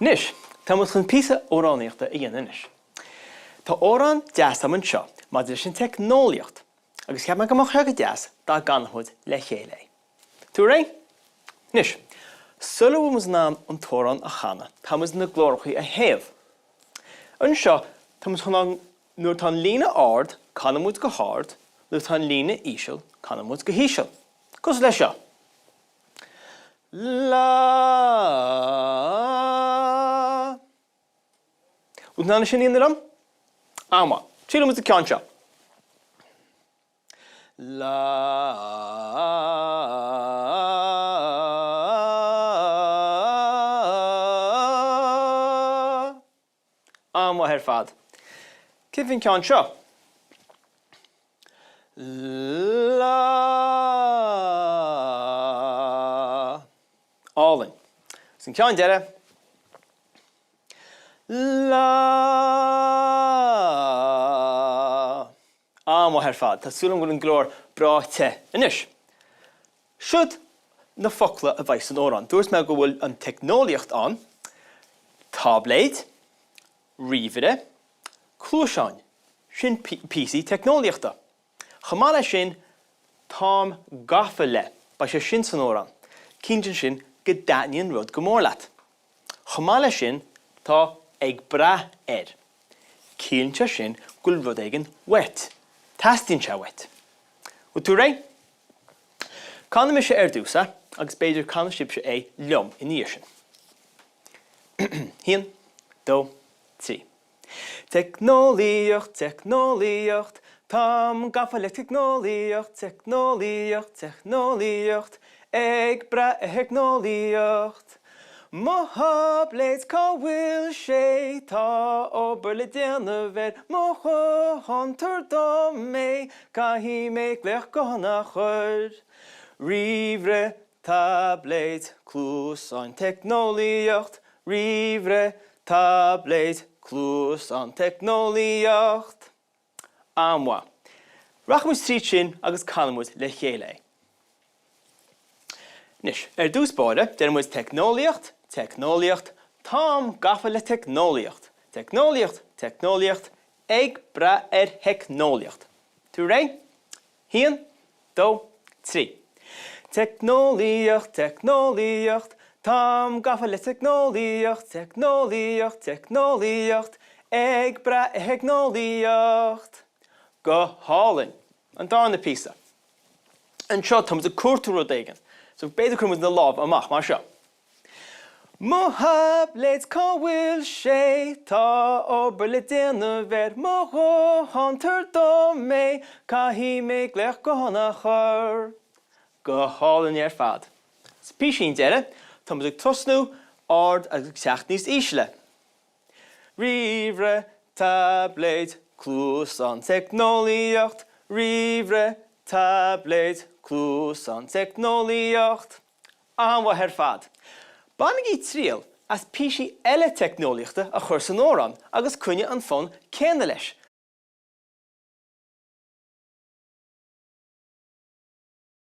Anois, tá muid chun píosa amhránaíochta a dhéanamh anois. Tá amhrán deas agam anseo maidir leis an teicneolaíocht agus cheap mé go mbeadh sé go deas dá gcanfadh muid le chéile é. Tú réidh? Anois, sula bhfuil muid in ann an t-amhrán a chanadh, tá muid na glórachaí a théamh. Anseo, tá muid chun an, nuair atá an líne ard, canann muid go hard, nuair atá an líne íseal, canann muid go híseal. Cosúil leis seo. La. Bhfuil tú in ann é sin a dhéanamh liom? An-mhaith. Triailfidh muid an ceann seo. La. An-mhaith ar fad. Céard faoin ceann seo? La. Álainn. Agus an ceann deiridh. La. An-mhaith ar fad. Tá súil agam go bhfuil an glór breá te anois. Siod na focla a bheidh san amhrán. Dúirt mé go bhfuil an teicneolaíocht ann, táibléid, ríomhaire, cluaiseáin. Sin píosaí teicneolaíochta. Chomh maith leis sin, táim gafa le, beidh sé sin san amhrán. Cinntíonn sin go dtaitníonn rud go mór leat. Chomh maith leis sin, tá ag brath ar. Ciallaíonn sé sin go bhfuil rud éigin uait. Teastaíonn sé uait. Bhfuil tú réidh? Canfaidh mise ar dtús é agus b'fhéidir canfaidh sibhse é liom ina dhiaidh sin. Haon, dó, trí. Teicneolaíocht, teicneolaíocht, táim gafa le teicneolaíocht, teicneolaíocht, teicneolaíocht, ag brath ar theicneolaíocht. Mo tháibléad, cá bhfuil sé? Tá obair le déanamh air. Mo ghuthán, tabhair dom é, caithfidh mé glaoch gutháin a chur. Ríomhaire, Táibléid, cluasáin, teicneolaíocht, ríomhaire, táibléid, cluasáin, teicneolaíocht. An-mhaith. Rachaidh muid tríd sin agus canfaidh muid le chéile é. Anois, ar dtús báire, déarfaidh muid teicneolaíocht, teicneolaíocht, táim gafa le teicneolaíocht, teicneolaíocht, teicneolaíocht, ag brath ar theicneolaíocht. Tú réidh? Haon, dó, trí. Teicneolaíocht, teicneolaíocht, táim gafa le teicneolaíocht, teicneolaíocht, teicneolaíocht, ag brath ar theicneolaíocht. Go hálainn! An darna píosa. Anseo táimid ag cuartú rud éigin, so b'fhéidir cuirfidh muid na lámha amach mar seo. Mo tháibléad, cá bhfuil sé? Tá obair le déanamh air. Mo ghuthán, tabhair dom é, caithfidh mé glaoch gutháin a chur. Go hálainn ar fad. Sa písín deiridh, tá muid ag tosnú ard agus ag teacht níos ísle. Ríomhaire, táibléad, cluasán, teicneolaíocht, ríomhaire, táibléad, cluasán, teicneolaíocht. An-mhaith ar fad! Bainigí triail as píosaí eile teicneolaíochta a chur san amhrán agus coinnigh an fonn céanna leis.